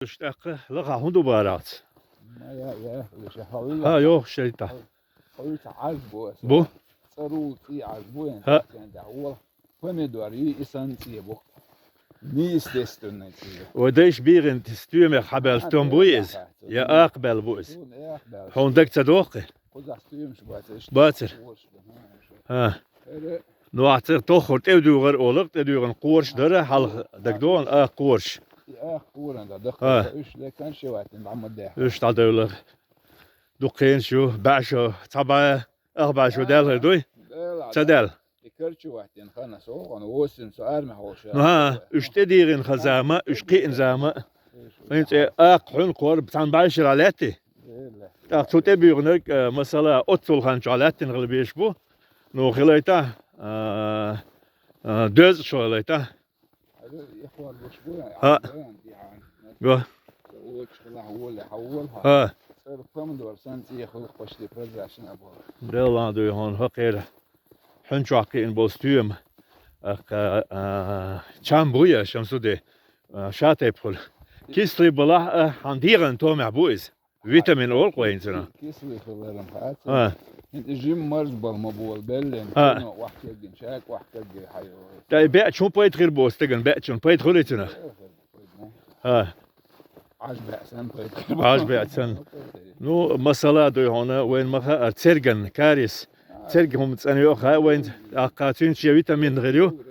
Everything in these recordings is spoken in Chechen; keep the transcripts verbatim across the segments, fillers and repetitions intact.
Уьш тӀаккха лаха хӀун ду бара аца? Ма я, я, уьш хьалла. Ха, йохуш шайтта. Хьуьца Ӏаж бу аса. Бу? ЦӀарул цӀий Ӏаж бу, ен ХӀаъ. Цен да, вол. Помидор, и, и сан цӀий бу. Неестественный цӀий. Вай дайша бийгӀина стоьмех хьабаьлла стом буй иза? Я акха баьлла бу иза? Хьуна акха баьлла. Хьуна дага ца дохкий? Кхузахь стоьмаш бацара. Бацара. Ха. Ну, ахь цӀе тоххур тӀе дуьйгӀар олу, тӀе дуьйгӀина кхораш дара, хьалха дагадогӀу, а, кхораш. А, кхоран да, дакха. А. Уьш лекхан ши ватин, дӀа ма дехьа. Уьш дӀадевлар. Дукха хенаш ю, баьӀ шо, цхьа баьӀ, ах баьӀ шо даьлла хир дуй? Даьлла, ца даьлла. И карчу ватин хана со, гӀана восин со арма хьоша. Ну, хӀа, уьш тӀе дийгӀина хан зама, уьш кхиъна зама. ХӀинца а, хьуьнан кхор, цхьана баьӀ шира лаьтти? ТӀаккха цу тӀе буьйгӀинарг, э, масала, оццул хан чохь лаьттина хила безаш бу. Ну, хилайта, а, а, доьзна шо хилайта. ХӀа. Го. ХӀа. Делла дуй хьуна, хӀокхера. Хьуьн чохь кхиъна болу стоьма. Аккха, а, чам бу я, Шамсуде, а, ша тайпа хуьлу. Кислый балахь а, хьан дегӀан томехь бу иза. Витамин олу кхойнцана. Кислый хиларан хаца. А. ХӀинца жим марз бала ма болу, беллен, а, кино охьакеггина, шайга охьакегге хьайо. Тай беачун пайда хир бо стеган, беачун пайда хуьлий цунах? Хир бо, пайда. А. Ӏаж беа сан пайда хир бо. Ӏаж беа сан. Ну, масала дуй хьуна, вайн ма хаьара, церган, карис. А. Церга хӀума цӀена йо хаьа вайн, аккха цуьнца шен витамин хир ю.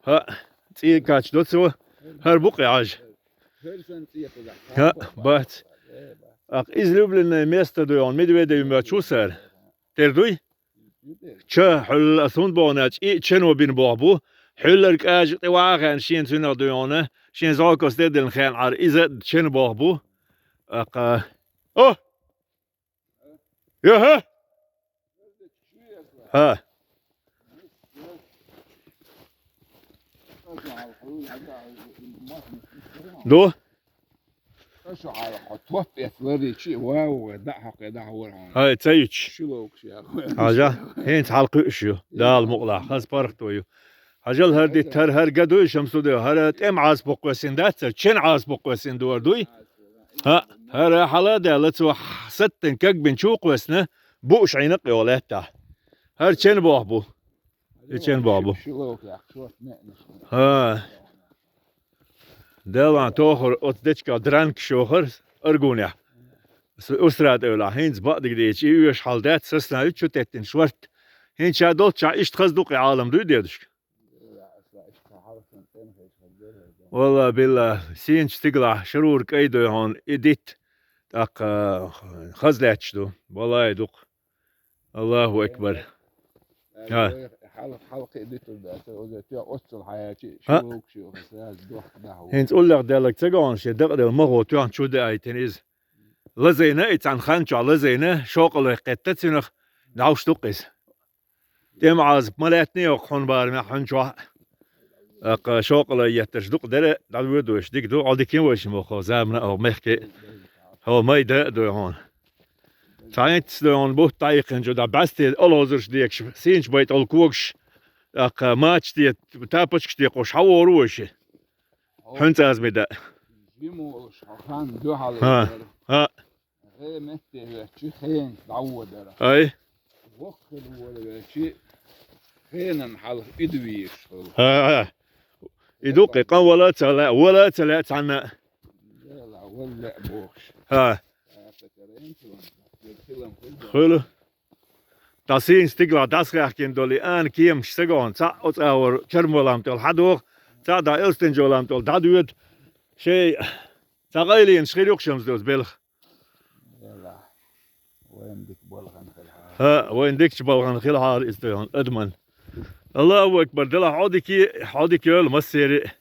ХӀа, цӀий кач до цо, хӀара бу кхин Ӏаж. ХӀа, бац. Аккха излюбленное место дуй хьуна, медведевый мёч ву сара. Тера дуй? Ча, хьуьлла ас хӀунда боху аьлча, и чено бина боху бу. Хьуьллара кӀажа тӀе ваха хаьна шена цуьнах дуй хьуна, шен зӀокас де дина хаьна Ӏара, иза а чен боху бу. Аккха. О! Яха! ХӀа. Ду? Хьай, ца ючу. Хьажа, хӀинца хьалкхуьуш ю. Дала мукъалахь, хаза паргӀато ю. Хьажал, хӀара диттар, хӀара га дуй, Шамсуде, хӀара тӀеман Ӏазапо кхоьссина дац, хӀара чен Ӏазапо кхоьссина дора дуй? ХӀаъ, хӀара хьала а даьлла, цо саттина кагбина чу кхоьссина, бууш Ӏийна кхио лаьттахь. ХӀара чен боху бу. И чен боху бу. ХӀа. Делан тохар оцу дечка дранкаш йохар аргунехь. С-, усра тӀе велахь, хӀинца бакъдиг дийча, и оьш хьал дац, сасна ю чу теттина шварт. ХӀинца ша долччахь иштта хаза ду кхин Ӏалам дуй, дедушка? Валла, билла, сийначу стигалахь шарура кӀай дуй хьуна, и дитт, тӀаккха хаза лаьтташ ду. Валлай, дукха. Аллаху акбар. Хьалха, хьалха кхин дитур дац, оза тоьа оццул хьаячи, хӀаъ, ши лугуш ю, саз дохк дахьа. ХӀинца уллех даьлларг ца гонаш, я дакъадел махо тоьхна чу деайтина иза. Лазайна, и цхьана хан чохь лазайна, шокъалой кхетта цуьнах, дӀовш дукъ иза. ТӀеман Ӏазап ма лаьттина йоккха хьуна барамехь хьуьн чохь. Аккха шокъалой еттарш дукъ дара, дӀавоьду вайша дика ду, Ӏодикин вайша мохо, замана а мехке. Хьо майда а дуй хьуна. Цхьаьнццас дуй хьуна бутт дӀаиккхинчу дӀа бӀаьсте олхазарш декаш, сийначу байтӀал когаш, тӀаккха мачаш де, тапочкаш декхуш, хьавора вайша. Хьуьнца азми да. Жимолуш, хьо хан дуьхьал. ХӀа, хӀаъ. ГӀе метте хӀоьттичи хенца дӀаводара. Ай. Воккхал волавелчи хенан хьалха ида вийраш хуьлу. ХӀа, хӀа. И дуккхе къан вала а ца лаьа, вала а ца лаьа цхьанна. Дела, вала лаьа бохуш. ХӀа. Хуьлу. ДӀа сийна стигалахь дӀасахаьхкина долу и ана кемаш ца гонахь, цхьаъ оцу агӀор чармо лам тӀехула хьадоху, цхьаъ дӀа элстинчо лам тӀехула дӀадоьду. Шей, цхьа къайленаш хир ю-кх шамза доцу белха. Вайн дика балгӀан хилахьара. ХӀаъ, вайн дикачу балгӀан хилахьара иза тайхьана адаман. Аллаху акбар, делахь хьо дика, хьо дика йойла массери.